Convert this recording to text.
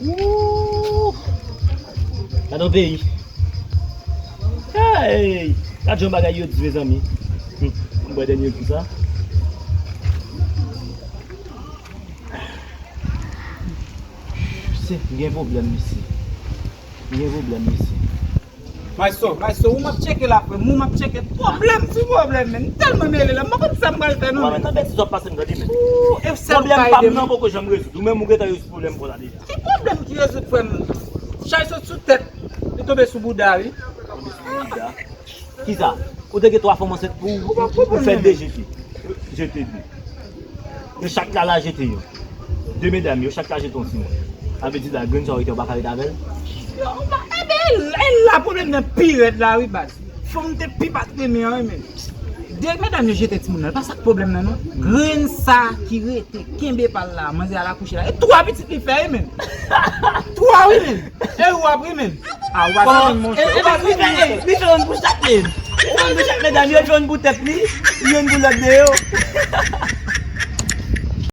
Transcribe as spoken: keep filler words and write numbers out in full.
Wouh! Gade yon peyi. Hey! Gade yon bagay yo di, mezanmi. Hmm. M bwè dènye kou sa. Se, m gen pwoblèm, mesye. M gen pwoblèm, mesye. Maestro, maestro, ou m ap tcheke la, frè m, ou m ap tcheke. Pwoblèm sou pwoblèm, men. M tèlman mele la, m pa konn sa m pral fè, non, men. Nan bètiz w ap pase m tande, men. Ou, e sèl ou ka ede m. Pwoblèm pa m nan poko janm rezoud. Ou menm ou gentan rezoud pwoblèm pou la deja. Ki pwoblèm ki rezoud, frè m? Chay sot sou tèt, li tonbe sou bouda, wi. Tonbe sou bouda. Kisa? Ou te gen twa fanm ansent pou, pou, pou, pou fè de jete. Jete de. Yo chak ka la jete yon. De medam yo, chak ka jete yon timoun. Sa vle di la, grenn sa w rete, w pa ka rete avè l? Yo, ou pa, ebe, e la pwoblèm nan pi rèd la, wi, baz. Fanm te pi pa t renmen an, wi, men. De medam yo jete timoun nan, e pa sa k pwoblèm nan, non. Grenn sa ki rete, kenbe pa l la, manzè al akouche la. E twa pitit li fè, wi, men. Twa, wi, men. E w ap ri, men. A, w ap ri, men, monchè. Li fè youn pou chak, men. Li fè youn pou chak medam, youn pou tèt li, youn pou lòt de yo.